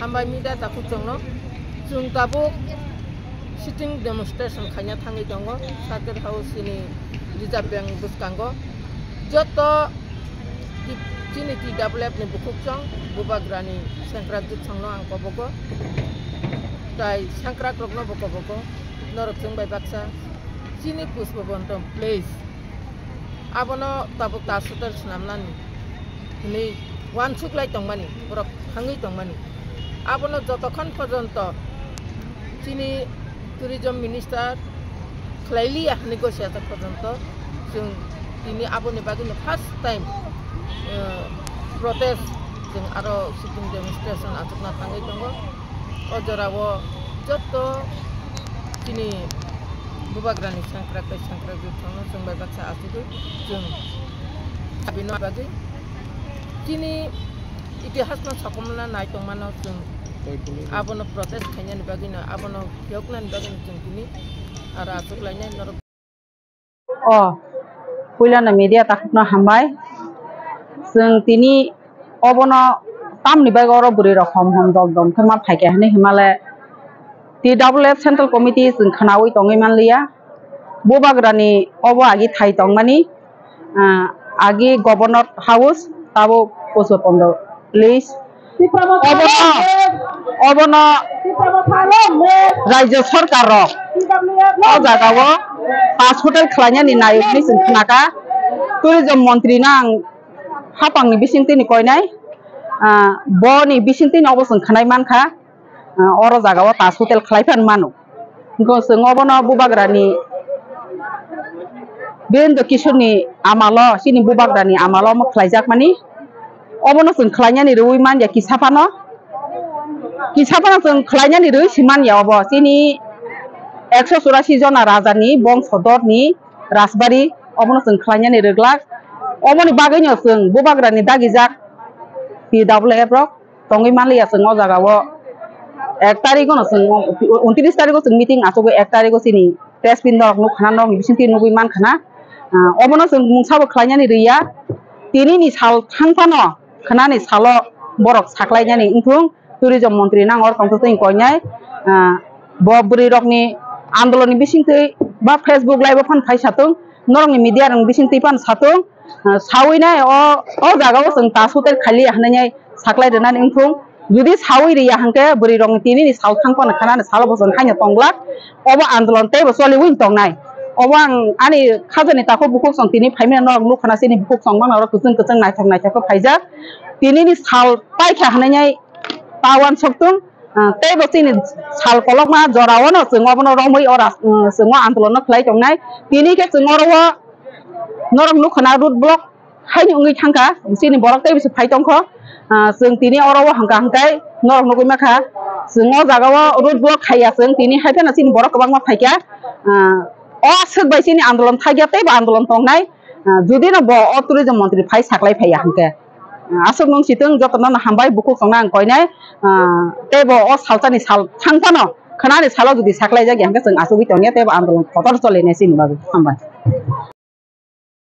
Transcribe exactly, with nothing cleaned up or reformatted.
Hambai media takhuk chwngno. Chwng tabuk sitting demonstration khaina thangwi tongo Circuit House ni Reserve Bank bwskango. Joto ti-, chini T W F ni bukhuk chwng Bubagrani sengkrak jwk chwngno ang kobogo. Tai sengkrak rokno bo kobogo. Norok chwng bai baksa chini Pushpabonto place. Abono tabuk ta hotel swnamnani hwnwi uansuk lai tongmani, borok thangwi tongmani. Abono jotokhon porjonto chini tourism minister khlai liya hwnwi gosiya ta porjonto chwng tini aboni bagwino first time, eh, protest chwng aro sitting demonstration achukna thangwi tongo. O jorao joto chini Bubagrani sengkrak tei sengkrak jwk thangno chwng bai baksa achugwi chwng abino bagwi chini itihasno sokomna nai tongmano chwng abono protest khainani bagwino abono phiyoknani bagwino chwng tini aro achuk lainai norok. O, puilano media takhukno hambai. Chwng tini obono tamni bagwi oro bwrwi rok hom hom dom dom khe ma phaikha hinwi himale T W F Central Committee chwng khwnawi tongwi manliya. Bubagrani obo agi thai tongmani, ah, agi Governor House, tabuk Pushpabonto Place. Obono, obono Rajya Sarkar rok o jaga o pass hotel khlainani nayokni chwng khnaka. Tourism montri no ang hapang ni bising twi ni koinai, ah, bo ni bising twi ni obo chwng khnai mankha, ah, oro jaga o pass hotel khlai phan mano. Hwnkhe chwng obono Bubagrani Birendra Kishorni amalo, chini Bubagrani amalo omo khlaijakmani. Obono chwng khlainani rwui manya kisa phano. Kisa phano chwng khlainani rwui si manya obo. Chini ekso churasi jona rajani bongsodorni rajbari obono chwng khlainani rwglak. Oboni bagwino chwng Bubagrani dagijak T W F rok tongwi manliya chwng o jaga o ek tarikh o no chwng, untris tarikh o chwng meeting achugwi ek tarikh o chini press meet norok nukkhana norokni bisingtwi nugwi mankhana. Ah, obono chwng mungsa bo khlainani rwya. Tini ni sal thang phano khwnani salo borok saklainani wngthung, tourism montri nang oro tongthok twi koinai. Ah, bo bwrwi rokni andolonni bisingtwi ba Facebook live o phano phai satung, norokni media rokni bisingtwi phano satung. Ah, sawi nai o, o jaga o chwng ta hotel khaliya hinwi nai saklai rwnani wngthung. Jodi sawi riya hwnkhe bwrwi rokni tini ni sal thang phano khanani salo bo chwng haino tonglak. Obo andolon teibo choliwi tongnai. Obo ang ani khajani takhuk bukhuk chwng tini phaimani norok nukha na chini bukhuk chwng mano oro kwchwng kwchwng naithok naithok khe phaijak. Tini ni sal paikha hinwi nai ta uansuktung. Ah, teibo chini sal kolokma jorao no chwng obono romwi ora, ah, chwng o andolon no khlai tongnai. Tini khe chwng oro o norok nukha na road block haino wngwi thangkha, chini borok tei bisi phai tongkho. Ah, chwng tini oro o hwnkha hwnkhe norok nugwi mankha, chwng o jaga o road block khaiya chwng tini hai phano chini borok kwbangma phaikha. Ah, o aswk bai chini andolon thakya teibo andolon tongnai. Ah, jodi no bo o tourism montri phai saklai phaiya hwnkhe. Ah, aswk nung sitwng jotono no hambai bukhuk chwngno ang koinai. Ah, teibo o salsani sal thang phano khwnani salo jodi saklai jakya hwnkhe chwng achugwi tongya teibo andolon kotor cholinai chini bagwi. Hambai.